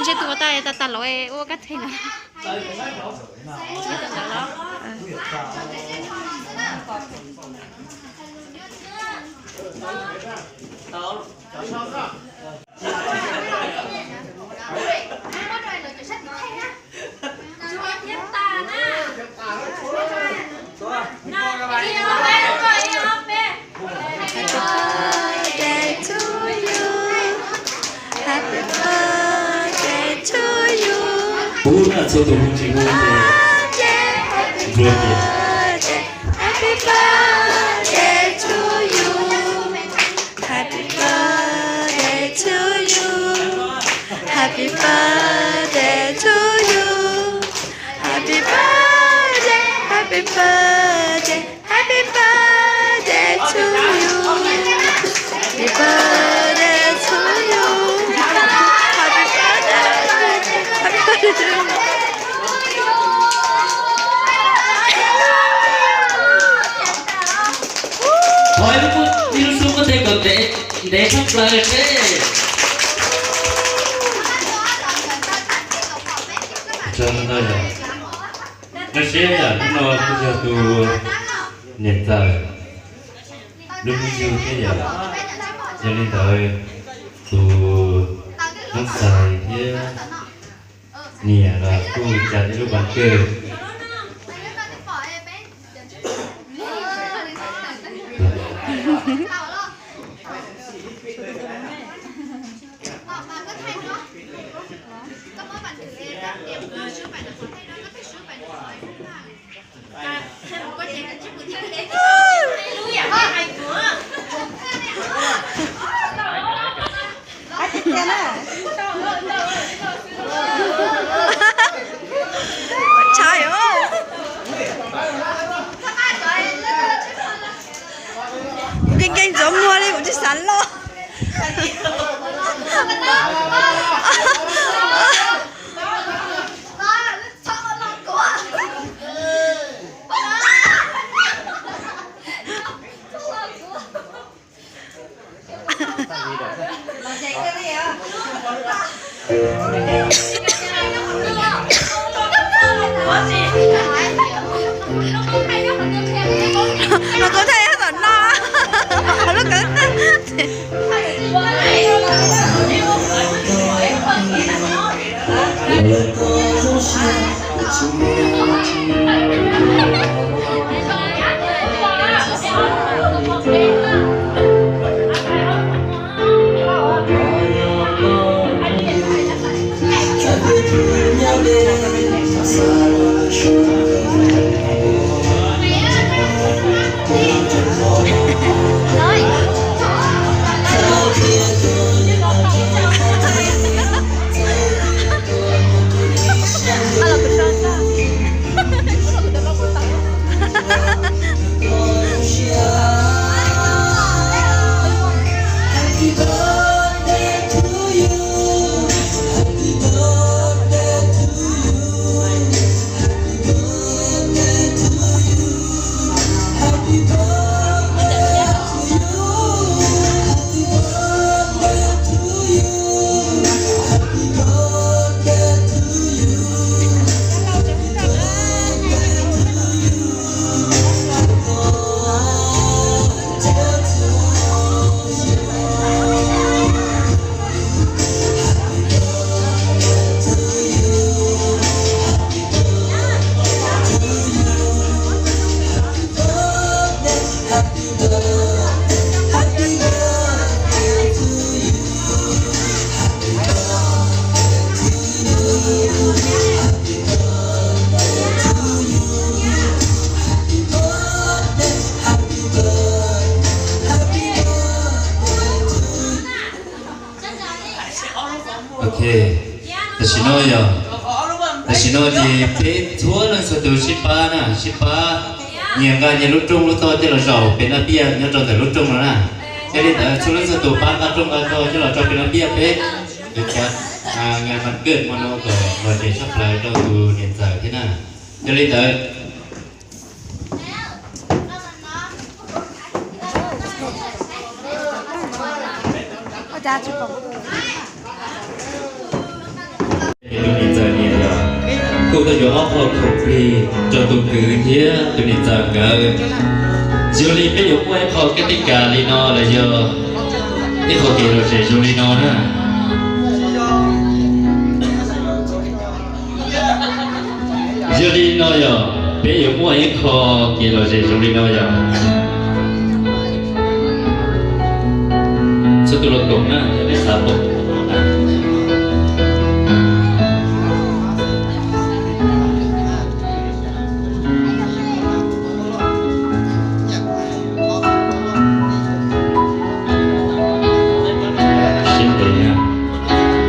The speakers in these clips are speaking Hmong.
Ntshe tus uas tas tas tas los ua kab thej na. Happy birthday to you. Happy birthday to you. Hu na txhua tus hu tsis hu ces Happy birthday, happy birthday to you. Happy birthday to you. Happy birthday to you. Happy birthday, happy birthday, happy birthday to you. Happy birthday to you. Happy birthday, happy birthday to you. Thov ib lub xub koj tej kom ntev, ntev tshaj plaws seb. Zoo siab yam hnub no kuj yog tus niam ntxawm lub hnub yug thiab yom. Yog li ntawd tus noob ntxhais thiab niam los kuj tsa ib lub pas kawg. Ua tshai os. Nkees nkees ntxuav muag li kuv tsis xav loj. Los kuv thaij nyob tom no, lub kawm. Ok, tam sim no yog, tam sim no ces peb txhua leej txhua tus sib pab na, sib pab nyias nqa nyias lub rooj lub tog coj los zaum pem naj piaj nyob rau ntawm lub rooj no na. Yog li ntawd txhua leej txhua tus pab nqa rooj nqa tog coj los rau pem naj piaj peb, nqa mas kawg hmo no kom lom zem tshaj plaws rau tus niam ntxawm thiab na. Yog li ntawd Ua cas tsis pom? Kuj tau yuav ob qho khoom plig rau tus kwv thiab tus niam ntxawm nkawd. Yog li peb yuav muaj ib qho kev tij kas li no los yog ib qho kev lom zem zoo li no na. Yog li no yog peb yuav muaj ib qho kev lom zem zoo li no yog txhua tus los koom na, yog nej xav koom. Siab ntev na,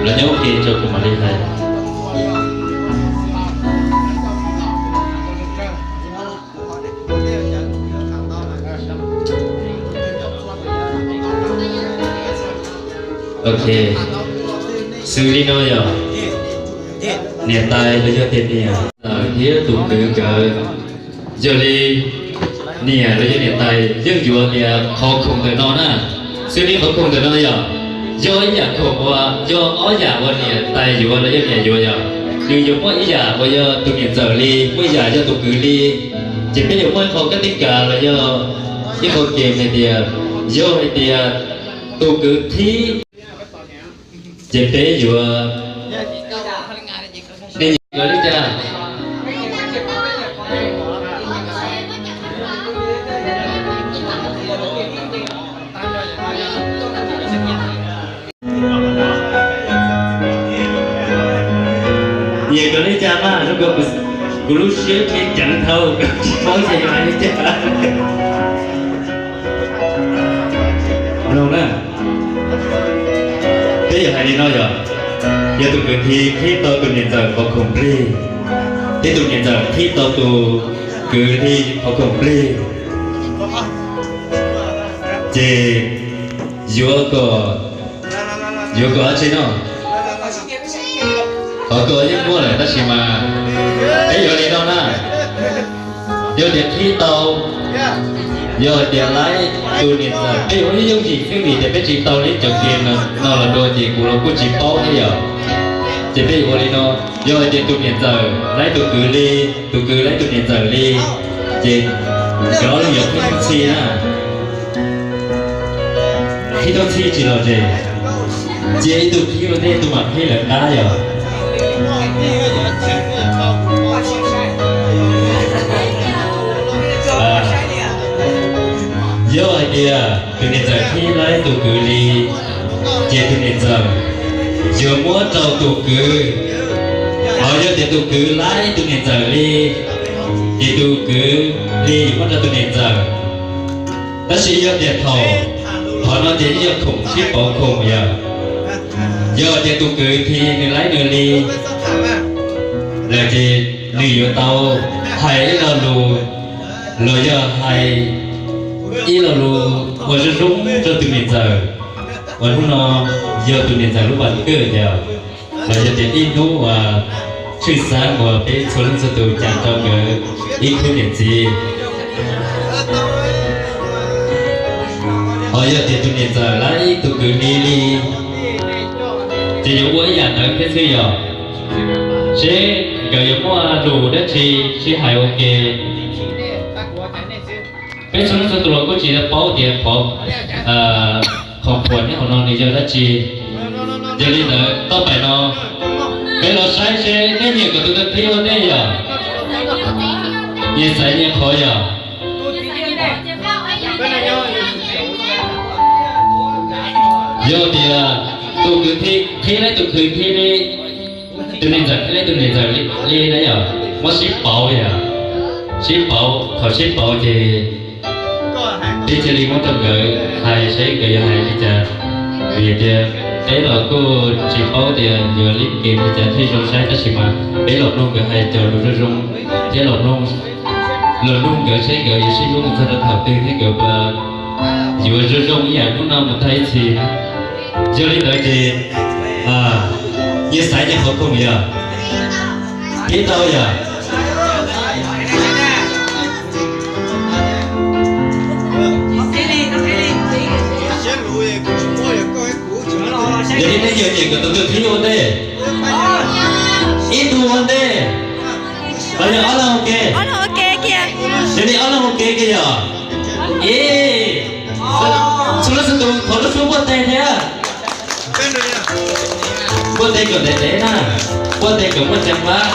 lawv nyob ua ke tso kuv mam li hais. Ok, xws li no yog niam tais los yog tias niam ntxawm thiab tus kwv nkawd, yog li niam los yog niam tais yeej yuav tias qhov khoom ntawm no na. Xws li qhov khoom ntawm no yog, yog ib yam khoom uas yog ob yam uas niam tais yuav los yog niam yuav yog, nws yuav muaj ib yam uas yog tus niam ntxawm li, muaj ib yam yog tus kwv li. Ces peb yuav muaj ib qho kab tij kas los yog ib qho kev hais tias, yog hais tias tus kwv thib, ces peb yuav, nej nyiam nkawd li cas? Nyiam nkawd li cas mas zoo nkaus kuv lub siab khiav ceev dhau, tsis paub xyov yuav hais li cas. Mloog na, peb yuav hais li no yog, yog tus kwv thib qhib tau tus niam ntxawm qhov khoom plig, thiab tus niam ntxawm qhib tau tus kwv li qhov khoom plig, ces yuav kom, yuav kom dab tsi no? Qhov ko yeej muaj lawm tab sis mas peb yuav li no na. Yog tias qhib tau, yog hais tias laib tus niam ntxawm, peb yuav ua yooj yim xwb vim tias peb tsis tau li cov ke no los dua ces kuv los kuj tsis paub thiab yom. Ces peb yuav ua li no, yog hais tias tus niam ntxawm laib tus kwv li, tus kwv laib tus niam ntxawm li, ces nkawd ob leeg yuav qhib txhij na. Qhib tau txhij tsis lom zem, cia ib tug qhib ua ntej, tus mam qhib lawv qab yom. Yog hais tias tus niam ntxawm qhib laib tus kwv li, ces tus niam ntxawm yuav muab rau tus kwv. Ho yog tias tus kwv laib tus niam ntxawm li, ces tus kwv li yuav muab rau tus niam ntxawm. Tab sis yog tias thaum, thaum no ces yeej yog khoom sib pauv khoom yom. Yog tias tus kwv thib nws laib nws li lawm ces nws yuav tau hais ib lo lus los yog hais ib lo lus uas zoo zoo rau tus niam ntxawm uas hnub no yog tus niam ntxawm lub vas kawj yom, los yog tias ib hnub uas tshwj xeeb uas peb txhua leej txhua tus cam rau nkawd ib khub niam txiv. Ho yog tias tus niam ntxawm laib tus kwv li li, ces yuav ua ib yam ntawd thiab xwb yom. Seb nkawd yuav muaj lus dab tsi sib hais ua ke. Peb txhua leej txhua tus los kuj tsis tau paub tias qhov, qhov phuam nyob hauv no nws yog dab tsi. Yog li ntawd tau pais no, peb los saib seb nej nyiam kom tus twg qhib ua ntej yom. Nyias xaiv nyias qhov yom. Yog tias tus kwv thib qhib laib tus kwv thib li, tus niam ntxawm qhib laib tus niam ntxawm li na yom, muab sib pauv yom. Sib pauv, thaum sib pauv ces peb cia li muab rau nkawd hais seb nkawd yuav hais li cas. Vim tias peb los kuj tsis paub tias yuav li kev li cas thiaj zoo saib, tab sis mas peb los mloog nkawd hais cov lus zoo zoo, thiab los mloog, los mloog nkawd seb nkawd yuav sib hlub mus txog rau thaum twg thiab nkawd puas yuav zoo zoo ib yam hnub no mus tag ib txhis. Yog li ntawd ces nyias xaiv nyias qhov khoom yom. Qhib tau yom. Yog li nej yuav nyiam kom tus twg qhib ua ntej? Ib tug ua ntej. Yog li ob leeg ua ke kiag yom. Ib, txhua leej txhua tus thov lub suab npuaj tes thiab. Npuaj tes kom ntev ntev na, npuaj tes kom muaj ceem pab.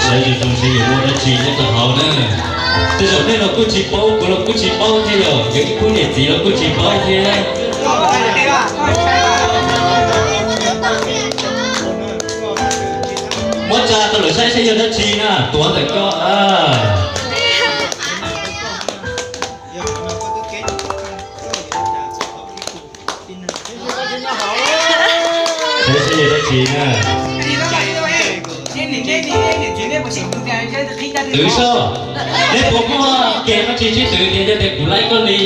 Saib zoo zoo seb yuav muaj dab tsi nyob rau hauv na. Tej zaum nej los kuj tsis paub, kuv los kuj tsis paub thiab, yog yog ib khub niam txiv los kuj tsis paub thiab. Muab tsa rau lawv saib saib yog dab tsi na, tuav ntawm koj. Saib saib yog dab tsi na. Twv soj, nej puas muaj kev dab tsi sib twv tias yog tias kuv laib koj li?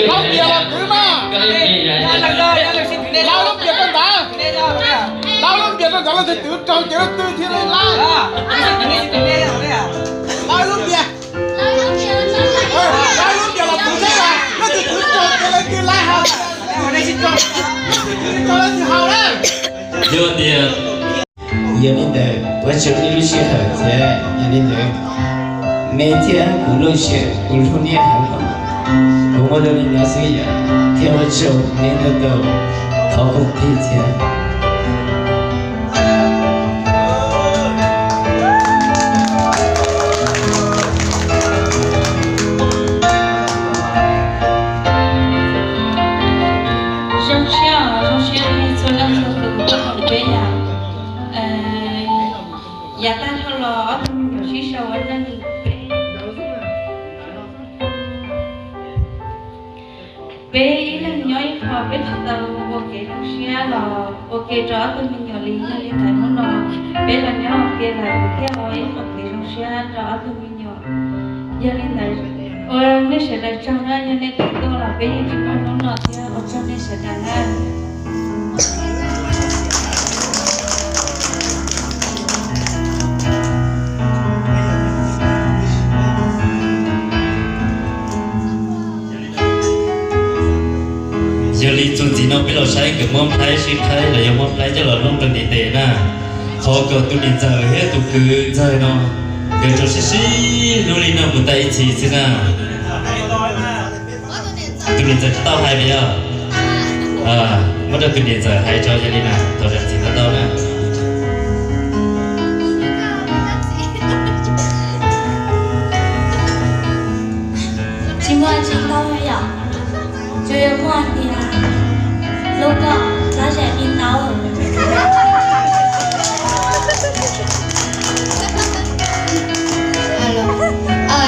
Laub npias los twv mas. Laub lub npias rau ntawd. Laub lub npias rau ntawd los twv raug ces lub twg thiaj li laib. Laub lub npias. Laub lub npias los twv xwb, leej twg twv raug ces leej twg laib hos. Leej twg twv raug leej twg haus na. Yog tias, yog li ntawd ua tsaug nej lub sij hawm thiab, yog li ntawd me thiab kuv lub siab kuv hlub nej heev os. Kuv muaj dua li no xwb yom, thiab ua tsaug nej tau tau thov koom tig thiab. Zoo siab, zoo siab nej txhua leej txhua tus tuaj koom peb yom. Yav tag dhau los ob tug me nyuam sib sau ua neej peb. Peb ib leeg nyob ib qho peb tsis tau ua kev zoo siab los ua ke rau ob tug me nyuam li, yog li ntawd hnub no peb los nyob ua ke lawm thiaj ua ib qho kev zoo siab rau ob tug me nyuam. Yog li ntawd ua nej sawv daws tsaug na, yog nej twb tuaj los peb yeej tsis muaj hnub no thiab, ua tsaug nej sawv daws na. Yog li txuas ntxiv no peb los saib nkawd muab nplhaib sib qhaib los yog muab nplhaib coj los looj rau ntiv tes na. Thov kom tus niam ntxawm thiab tus kwv ntxawg no nkawd tsuas sib sib hlub li no mus tau ib txhis xwb na. Tus niam ntxawm tsis tau hais li os. Muab rau tus niam ntxawm hais tso, yog li na thov zam txim ntau ntau na. Tsis muaj tsis tau yom, tsuas yog muaj tias hlub koj lab zam li ntau.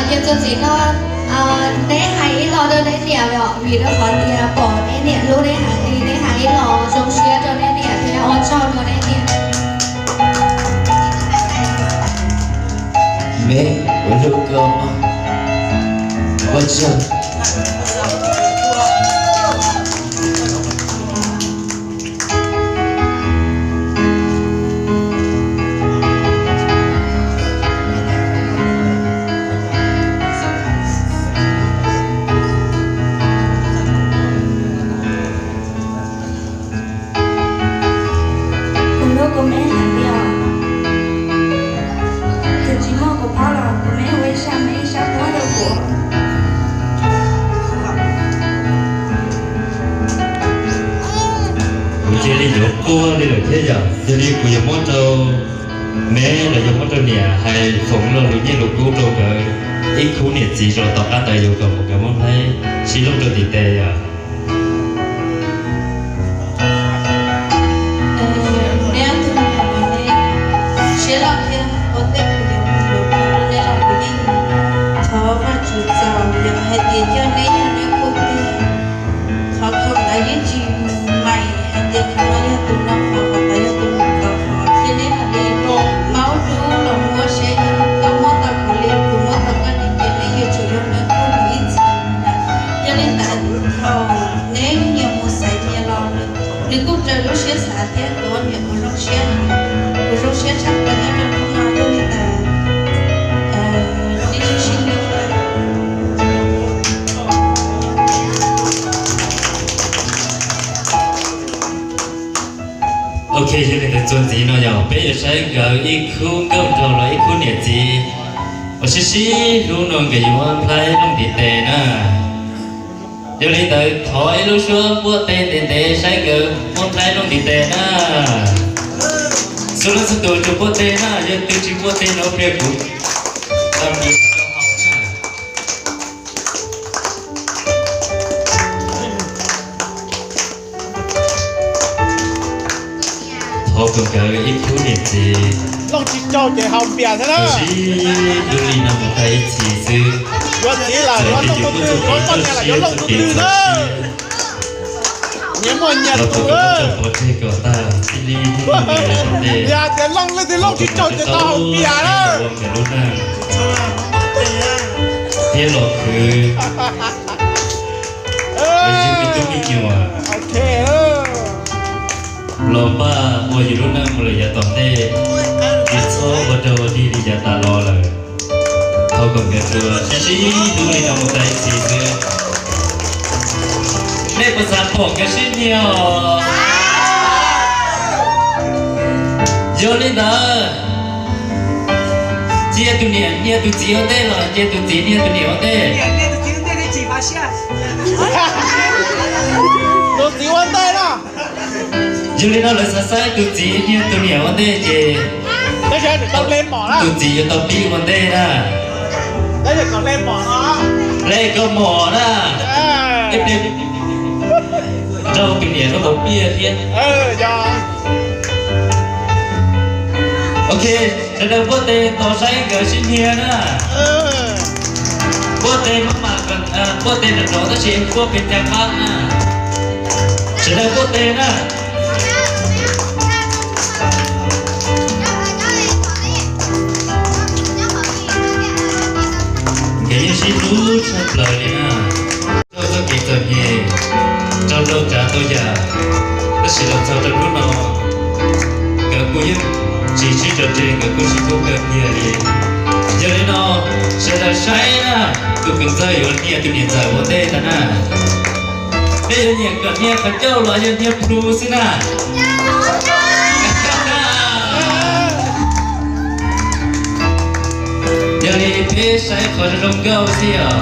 Ces txuas ntxiv no neb hais ib lo rau neb niam os, vim rau qhov tias pom neb niam hlub neb heev li, neb hais ib lo zoo siab rau neb niam thiab ua tsaug rau neb niam. Me, kuv hlub koj, ua tsaug. Kuv hlub kuv me heev li os. Txawm tsis muaj kuv paub los kuv me ua ib sab me ib sab paub rau kuv. Kuv cia li yuav quaj li lawm thiab yom, yog li kuv yuav muab rau me los yog muab rau niam hais foom lo lus nyiaj lus kub rau nkawd ib khub niam txiv zaum tom qab ntawd yuav kom mus nkawd muab nplhaib sib looj rau ntiv tes yom. Neb ob tug me nyuam no neb siab loj thiab ua tej kuv yuav mus yuav mus rau neb los kuv yeej thov Vajtswv txaus yog hais tias yog neb yog neb kuj tiag. Qhov khoom ntawd yeej tsis mus mais hais tias qhov no yog tus no qhov, qhov ntawd yog tus mus tau qhov, thiab neb mam li maub dub los muab seb yog koj muab tau kuv li kuv muab tau koj li ces neb yuav tsum yog neb kuj mus ib txhis. Yog li ntawd thaum xav thiab kuv niam kuv zoo siab, kuv zoo siab tshaj plaws nyob rau hnub no yog li ntawd, ib sib hlub. Ok, yog li ntawd txuas ntxiv no yog peb yuav saib nkawd ib khub nkauj nraug los ib khub niam txiv uas sib sib hlub no nkawd yuav muab nplhaib looj ntiv tes na. Yog li ntawd thov ib lub suab npuaj teg ntev ntev saib nkawd muab nplhaib looj ntiv tes na. Xub leej xub tus tsuas npuaj teg na, yog twg tsis npuaj teg no pliag kuv tau ris rau hauv na. Thov kom nkawd ib khub niam txiv, looj tsis tsaug ces haus pias thiab na, sib hlub li no mus tag ib txhis xwb. Yuav txiv lawm yuav looj tus twg, yuav poj niam lawm yuav looj tus twg na. Nyias muaj nyias tus. Yog tias looj leej twg looj tsis tsaug ces tau haus pias na. Thiab los khwv yug me tub me nyuam los npaj ua yus lub neej mus lawm yav tom ntej, tsis txhob ua rau dig li yav tas los lawm. Thov kom nkawd tsuas sib sib hlub li no mus tag ib txhis xwb. Nej puas xav pom nkawd sib nyiag os? Yog li ntawd, cia tus niam nyiag tus txiv ua ntej los cia tus txiv nyiag tus niam ua ntej? Tus txiv ua ntej na. Yog li no lawv xav saib tus txiv nyiag tus niam ua ntej ces tus txiv yuav tau pib ua ntej na. Hle koj mom na, ib pliag nrog tus niam noj tau piaj thiab. Ok, sawv daws npuaj tes tos saib nkawd sib nyiag na. Npuaj tes maj mam, npuaj tes nrov nrov tab sis npuaj pes tsawg qab na. Sawv daws npuaj tes na. Nkawd yeej sib hlub tshaj plaws li na. Raug txoj kev txom nyem, raug tsav tau yam, tab sis los txog rau hnub no nkawd kuj yeej tsis sib tso tseg, nkawd kuj sib hlub kawg kiag li. Yog li no, sawv daws saib na, tus kwv ntxawg yuav nyiag tus niam ntxawm ua ntej tag na. Peb yuav nyiag kom nyiag qhov ncauj los yog nyiag plhu xwb na? Yog li peb saib qhov zoo zoo nkauj xwb os,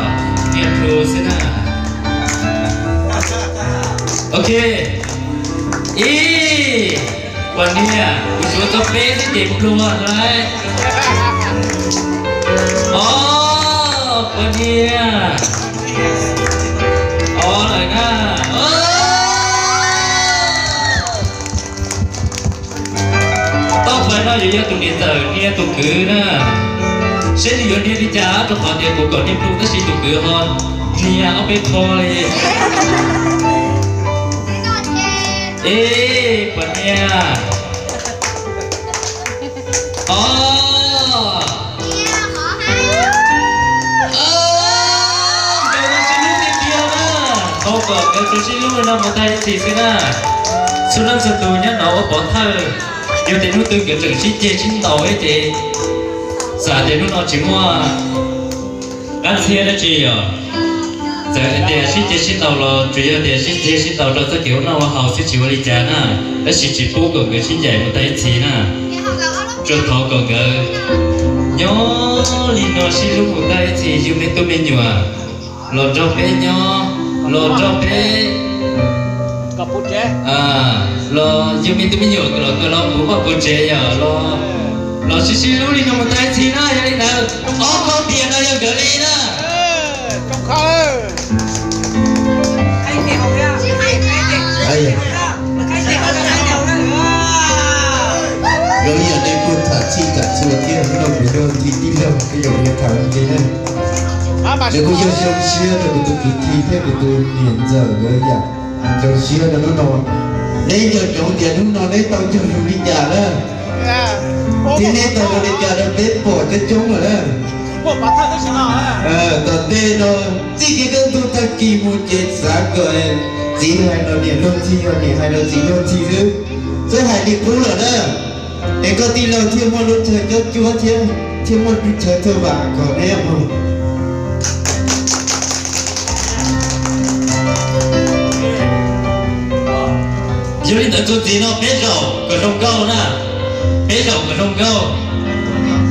nyiag plhu xwb na. Ok, ib, poj niam, kuv suav txog peb xwb ces plhu lawm. Ob, poj niam, ob lawm na. Toj plaws no yuav yog tus niam ntxawm nyiag tus kwv na. Seb nws yuav nyiag li cas rau qhov tias kuv kom nyiag plhu tab sis tus kwv ho nyiag ob peb qho li. Ib, poj niam. Ob, nkawd sib hlub tiag tiag na. Thov kom nkawd tsuas sib hlub li no mus tag ib txhis xwb na. Txhua leej txhua tus nyob no ua pov thawj, yog tias hnub twg nkawd tseem sib ceg sib ntaus ces xav tias hnub no tsis muaj qab txhiab dab tsi yom. Txawm hais tias sib ceg sib ntaus los tsuas yog tias sib ceg sib ntaus rau txoj kev ua noj ua haus xwb tsis ua li cas na, tab sis tsis pub kom nkawd sib ncaim mus tag ib txhis na. Tsuas thov kom nkawd nyob li no sib hlub mus tag ib txhis, yug me tub me nyuam los nrog peb nyob, los nrog peb, los yug me tub me nyuam los kawg los puv vaj puv tsev yom, los sib sib hlub li no mus tag ib txhis na. Yog li ntawd ob qho tiam no yog nkawd li na. Zoo li yam nej kuj tham txhij tham txhua thiab, hnub no kuv yog tij tij laug, tej zaum yuav tham li ntawd na. Nws kuj yog zoo siab rau kuv tus kwv tij thiab kuv tus niam ntxawm nkawd yam zoo siab rau hnub no. Neb nco ntsoov tias hnub no neb tau nco ntsoov li cas na, thiab neb tau zoo li cas rau peb pom coob coob lawm na. Tom ntej no txij kev kaj ntug tag kis mus ces xav kom txiv hais los niam luag ntxhi, niam hais los txiv luag ntxhi xwb. Txawj hais li qub lawm na, es koj tij laug thiaj muaj lub chaw cob cuab thiab, thiaj muaj lub chaw thawj vam kom neb mog. Yog li ntawd txuas ntxiv no peb zaum kom zoo nkauj na, peb zaum kom zoo nkauj,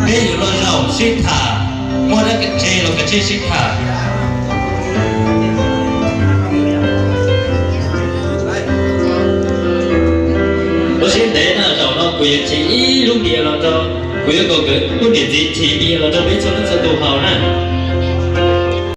peb yuav los zaum sib tham, muaj dab tsi los kav tsij sib tham. Ua siab ntev na, zaum no kuv yuav chim ib lub npias los rau, kuv yuav kom nkawd lub niam txiv chim npias los rau peb txhua leej txhua tus haus na.